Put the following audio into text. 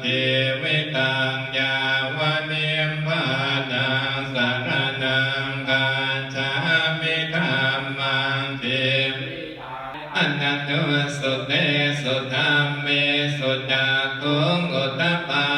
ຊີວິຕັງ ຍາວະນິບບານັງ ສະລະນັງ ກັດສາມິ ທຳມັງ ຊີວິຕາ ອະນະນຸສຊຸເຕສຸ ທຳເມສຸ ຈັກຂຸງ ອຸດຕະປາ